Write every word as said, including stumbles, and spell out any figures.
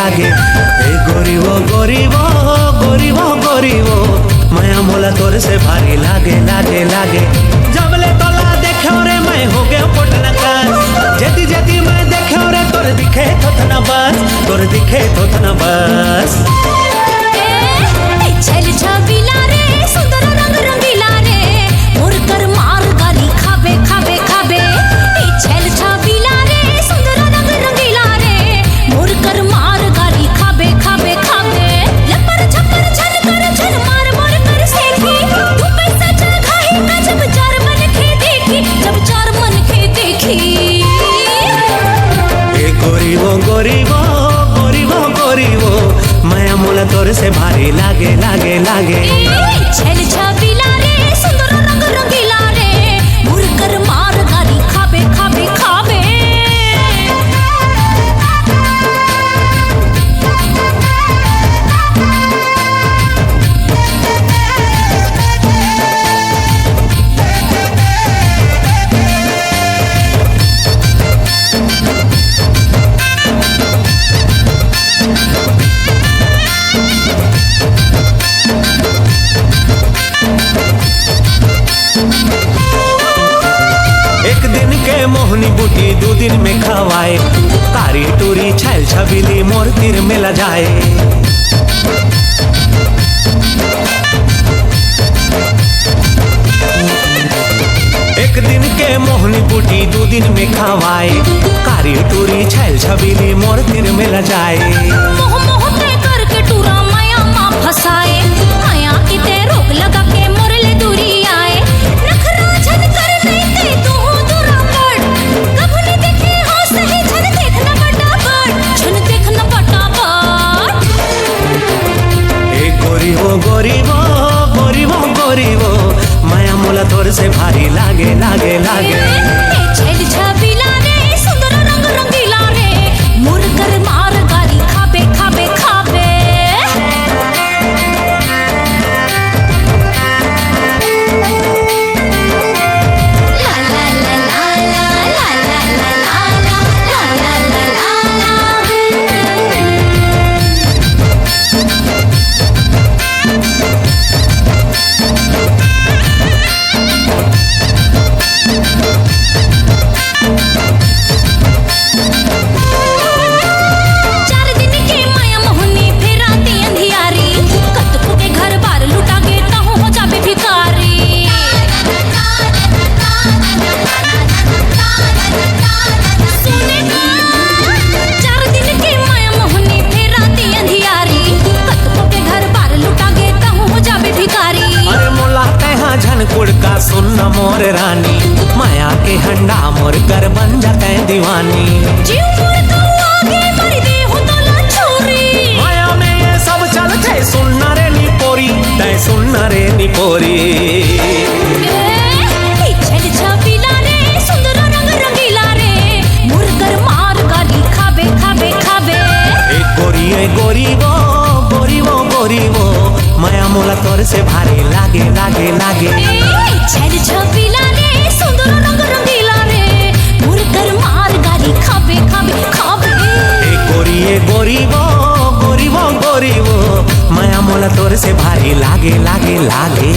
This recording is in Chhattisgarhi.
लागे। ए गोरी वो, गोरी वो, गोरी वो, गोरी वो, मया मोला तोर से भारी लागे, लागे, लागे। जब ले तोला देखेव रे, मैं हो गेव पोटना कस। जेती जेती मैं देखेव रे, तोर दिखे थोथना बस, तोर दिखे थोथना बस। ए, ए छल छबिला रे, सुंदर रंग रंगीला रे, मोर कर मार गारी खाबे, खाबे, खाबे। ए छल छबिला रे, सुंदर रंग रंगीला रे, मोर कर मार गारी खाबे, खाबे, खाबे। लपर छपर छन कर छन मार मोर कर सेखी। तू पैसा चघाही का जब चार मन खे देखी, जब चार मन खे देखी। ए गोरी वो, गोरी वो, गोरी वो, गोरी वो, मया मोला तोर से भारी लागे, लागे, लागे। ए छल छबिला रे, सुंदर रंग रंगीला रे, मोर कर मार गारी खाबे, खाबे, खाबे। एक दिन के मोहनी बूटी दू दिन में खवाए, कारी टूरी छैल छबीली मोर तीर में लजाए। एक दिन के मोहनी बूटी दू दिन में खवाए, कारी टूरी छैल छबीली मोर तीर में लजाए। मोह मोह ते करके टूरा माया मा फसाए, माया की ते रोक लगा के मोर ले दूरी आए। नखरा झन कर नहीं ते तू दूरा पड़, कभू नहीं देखे हो सही झन देखना फटाफट, झन देखना फटाफट। ए गोरी वो, गोरी वो, गोरी वो, गोरी वो, माया मोला तोर से भारी लागे, लागे, लागे। ए छैल छबीला रे, सुंदर रंग रंगीला रे, मोर कर मार गारी खाबे, खाबे, खाबे। चार दिन के माया मोहनी फेरा ते अंधियारी, कतको के घर बार लुटा गे तहूँ हो जाबे भिखारी। सुने ना, चार दिन के माया मोहनी फेरा ते अंधियारी, कतको के घर बार लुटा गे तहूँ हो जाबे भिखारी। अरे मोला तैहा झन कुड़का सुन न मोर रानी, माया के हंडा मोर कर बन जाते दीवानी। जीव मोर कौआ गे मर दे हो तोला छुरी। माया में ये सब चलथे सुन न रे निपोरी, तै सुन न रे निपोरी। ए, ए छल छबीला रे, सुंदर रंग रंगीला रे, मोर कर मार गारी खाबे, खाबे, खाबे। ए गोरी, ए गोरी वो, गोरी वो, गोरी वो, माया मोला तोर से भारी लागे, लागे, लागे। ए, छैल छबीला रे, सुंदर रंग रंगीला रे, मोर कर मार गारी खाबे, खाबे, खाबे। ए गोरी, ए गोरी वो, गोरी वो, गोरी वो, माया मोला तोर से भारी लागे, लागे, लागे।